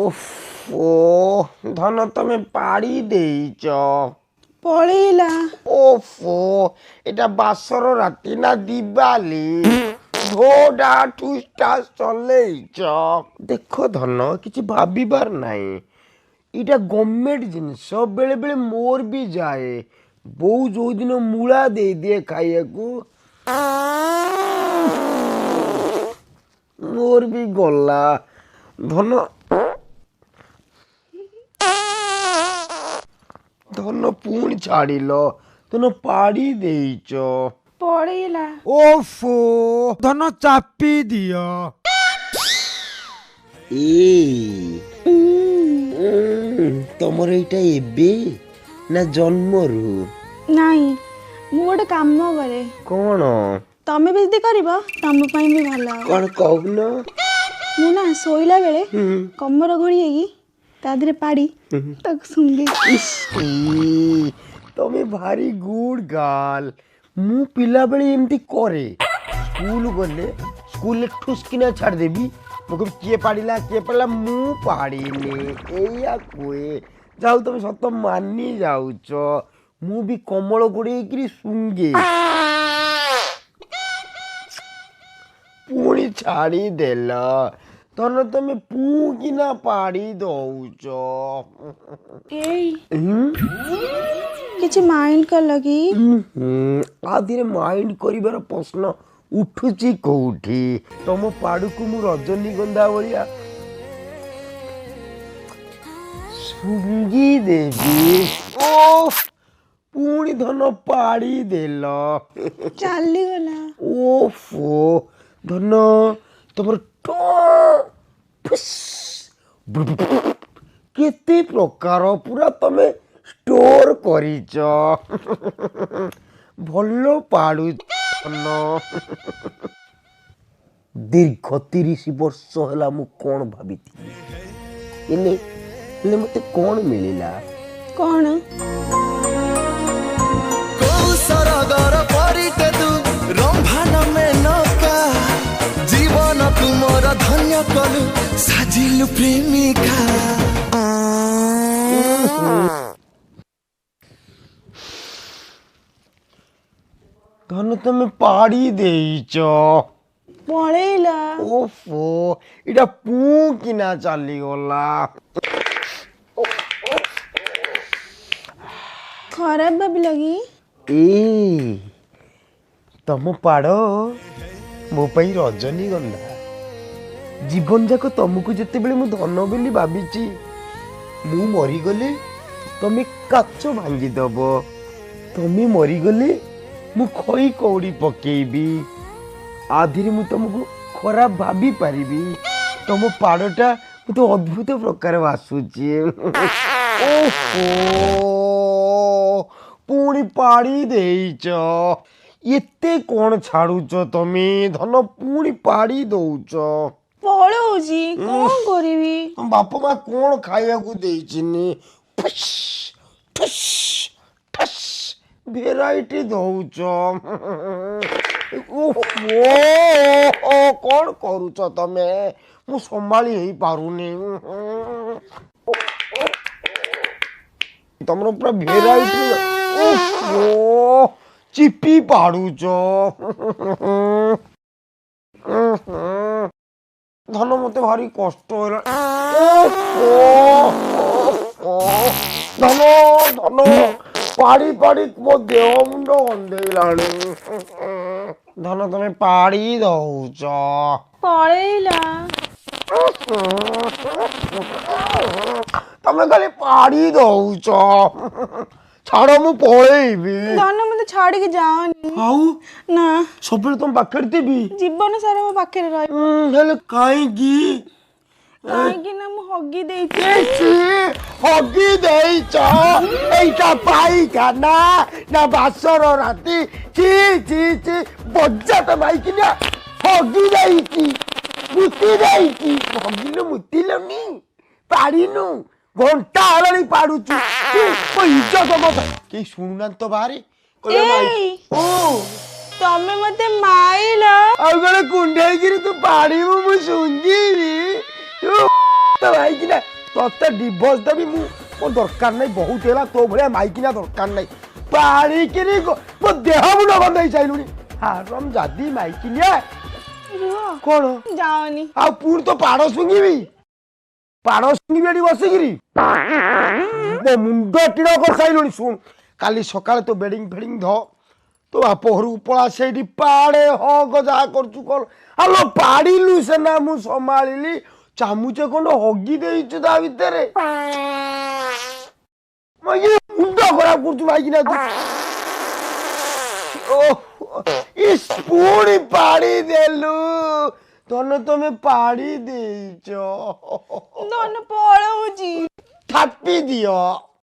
ଓଫୋ, ଧନ ତମେ ପାଡ଼ି ଦେଇଛ। ପଳେଇଲା। ଓଫୋ, ଏଟା ବାସର ରାତି ନା ଦିବାଲି? ଘୋଡ଼ା ଠୁସଟା ଚଲେଇଛ। ଦେଖ ଧନ, କିଛି ଭାବିବାର ନାହିଁ। ଏଇଟା ଗଭର୍ଣ୍ଣମେଣ୍ଟ ଜିନିଷ, ବେଳେ ବେଳେ ମୋର ବି ଯାଏ। ବୋଉ ଯୋଉଦିନ ମୂଳା ଦେଇଦିଏ ଖାଇବାକୁ, ମୋର ବି ଗଲା। ଧନ, ଧନ ପୁଣି ଛାଡ଼ିଲ। ଧନ ପାଡ଼ି ଦେଇଛ। ପଳେଇଲା। ଓଫୋ, ଧନ ଚାପି ଦିଅ। ଏ ତମର ଏଇଟା ଏବେ ନା ଜନ୍ମରୁ? ନାଇଁ, ମୁଁ ଗୋଟେ କାମ କରେ। କଣ? ତମେ ବି ଯଦି କରିବ, ତମ ପାଇଁ ବି ଭଲ। କଣ କହୁନ? ମୁଁ ନା ଶୋଇଲା ବେଳେ କମର ଘୋଡ଼ି ହେଇକି ତା ଦେହରେ ପାଡ଼ି ତାକୁ ଶୁଙ୍ଘେ। ଇସ୍, ତମେ ଭାରି ଗୁଡ୍ ଗାର୍ଲ। ମୁଁ ପିଲାବେଳେ ଏମିତି କରେ। ସ୍କୁଲ ଗଲେ ସ୍କୁଲରେ ଠୁସ୍କିନା ଛାଡ଼ିଦେବି। ମୁଁ କହିବି କିଏ ପାଡ଼ିଲା, କିଏ ପାଡ଼ିଲା? ମୁଁ ପାଡ଼ିନି, ଏଇଆ କୁହେ। ଯାଉ, ତମେ ସତ ମାନି ଯାଉଛ। ମୁଁ ବି କମଳ ଗୋଡ଼େଇକିରି ଶୁଙ୍ଘେ। ପୁଣି ଛାଡ଼ିଦେଲ। ଧନ, ତମେ ପୁକିନା ପାଡ଼ି ଦଉଛ। ଏଇ, କିଛି ମାଇଣ୍ଡ କଲ କି? ଆ ଦେହରେ ମାଇଣ୍ଡ କରିବାର ପ୍ରଶ୍ନ ଉଠୁଛି କୋଉଠି? ତମ ପାଡ଼କୁ ମୁଁ ରଜନୀଗନ୍ଧା ଭଳିଆ ଶୁଙ୍ଘି ଦେବି। ଓ, ପୁଣି ଧନ ପାଡ଼ି ଦେଲ। ଚାଲିଗଲା। ଓଫୋ, ଧନ, ତମର ଫୁସ୍ କେତେ ପ୍ରକାର ପୁରା ତମେ ଷ୍ଟୋର କରିଛ। ଭଲ ପାଡୁ ଧନ। ଦୀର୍ଘ 30 ବର୍ଷ ହେଲା ମୁଁ କ'ଣ ଭାବିଥିଲି, ହେଲେ ହେଲେ ମୋତେ କ'ଣ ମିଳିଲା? କଣ? କୋଉ ସରଗର ପରିଟେ ତୁ, ରମ୍ଭା ନା ମେନକା, ଜୀବନକୁ ମୋର ଧନ୍ୟ କଲୁ, ସାଜିଲୁ ପ୍ରେମିକା। ଧନ, ତମେ ପାଡ଼ି ଦେଇଛ। ପଳେଇଲା। ଓଫୋ, ଏଇଟା ପୁକିନା ଚାଲିଗଲା। ଖରାପ ଭାବିଲ କି? ଏ ତମ ପାଡ଼ ମୋ ପାଇଁ ରଜନୀଗନ୍ଧା। ଜୀବନ ଯାକ ତମକୁ ଯେତେବେଳେ ମୁଁ ଧନ ବୋଲି ଭାବିଛି, ମୁଁ ମରିଗଲେ ତମେ କାଚ ଭାଙ୍ଗିଦବ, ତମେ ମରିଗଲେ ମୁଁ ଖଇ କଉଡ଼ି ପକେଇବି। ଆଧିରେ ମୁଁ ତମକୁ ଖରାପ ଭାବି ପାରିବି? ତମ ପାଡ଼ଟା ମୋତେ ଅଦ୍ଭୁତ ପ୍ରକାର ବାସୁଛି। ଓହୋ, ପୁଣି ପାଡ଼ି ଦେଇଛ। ଏତେ କ'ଣ ଛାଡୁଛ ତମେ ଧନ? ପୁଣି ପାଡ଼ି ଦଉଛ। ପଳଉଛି, କଣ କରିବି? ତମ ବାପା ମା କ'ଣ ଖାଇବାକୁ ଦେଇଚିନି? ଫୁସ୍ ଠୁସ୍ ଠସ୍ ଭେରାଇଟି ଦଉଛ। ଓହୋ, କ'ଣ କରୁଛ ତମେ? ମୁଁ ସମ୍ଭାଳି ହେଇପାରୁନି। ତମର ପୁରା ଭେରାଇଟି। ଓହୋ, ଚିପି ପାଡୁଛ। ଧନ, ମତେ ଭାରି କଷ୍ଟ ହେଲା। ଧନ, ଧନ, ପାଡ଼ି ପାଡ଼ି ମୋ ଦେହ ମୁଣ୍ଡ ଗନ୍ଧେଇଲାଣି। ଧନ, ତମେ ପାଡ଼ି ଦଉଛ। ପଳେଇଲା। ତମେ ଖାଲି ପାଡ଼ି ଦଉଛ। ଛାଡ଼, ମୁଁ ପଳେଇବି। ଧନ, ମତେ ଛାଡିକି ଯାଅନି। ଆଉ ନା। ସବୁବେଳେ ତମ ପାଖରେ ଥିବି। ଜୀବନ ସାରା ମୋ ପାଖରେ ରହିବ। ହେଲେ କାହିଁକି? କାହିଁକି ନା ମୁଁ ହଗି ଦେଇଛି। ହଗି ଦେଇଛ? ଏଇଟା ପାଇଖାନା ନା ବାସର ରାତି? ଚି ଚି ଚି, ବଜାତ ମାଇକିନା ହଗି ଦେଇଛି, ମୁତି ଦେଇଛି। ହଗିଲୁ, ମୁତିଲୁନି, ପାରିନୁ। ଘଣ୍ଟା ହେଲାଣି ପାଡୁଛୁ। ମୋ ଇଜ୍ଜତ କଥା କେହି ଶୁଣୁନାହାନ୍ତି ତ ବାହାରେ, କହିବେ ଏଇ। ଓ। ତମେ ମତେ ମାଇଲ। ଆଉ କଣ କୁଣ୍ଢେଇକିରି ତୁ ପାଡ଼ିବୁ, ମୁଁ ଶୁଙ୍ଘିବି? ତୁ ତ ମାଇକିନା, ତତେ ଡିଭୋର୍ସ ଦେବି ମୁଁ। ମୋ ଦରକାର ନାହିଁ, ବହୁତ ହେଲା, ତୋ ଭଳିଆ ମାଇକିନା ଦରକାର ନାହିଁ। ପାଣିକିରି ମୋ ଦେହ ମୁଣ୍ଡ ଗନ୍ଧେଇ ସାଇଲୁଣି, ହାରମ ଜାଦି ମାଇକିନିଆ। ରୁହ। କଣ? ଯାଅନି। ଆଉ ପୁଣି ତ ପାଡ଼ ଶୁଙ୍ଘିବି, ପାଡ଼ ଶୁଙ୍ଘିବି ଏଠି ବସିକିରି। ମୋ ମୁଣ୍ଡ ଟିଣ କରିସାରିଲୁଣି। ଶୁଣ, କାଲି ସକାଳେ ତୋ ବେଡ଼ିଂ ଫେଡ଼ିଂ ଧ, ତୋ ବାପ ଘରକୁ ପଳା, ସେଇଠି ପାଡ଼େ, ହଗ, ଯାହା କରୁଛୁ କର। ଆଲୋ, ପାଡ଼ିଲୁ ସେନା ମୁଁ ସମ୍ଭାଳିଲି, ଚାମୁଚେ ଖଣ୍ଡ ହଗି ଦେଇଛୁ ତା ଭିତରେ। ଇଏ ମୁଣ୍ଡ ଖରାପ କରୁଛୁ ମାଇକିନା ତୁ। ଓହ, ଇସ୍, ପୁଣି ପାଡ଼ି ଦେଲୁ ଧନ, ତମେ ପାଡ଼ି ଦେଇଛ। ଧନ, ପଳଉଛି। ଥାପି ଦିଅ।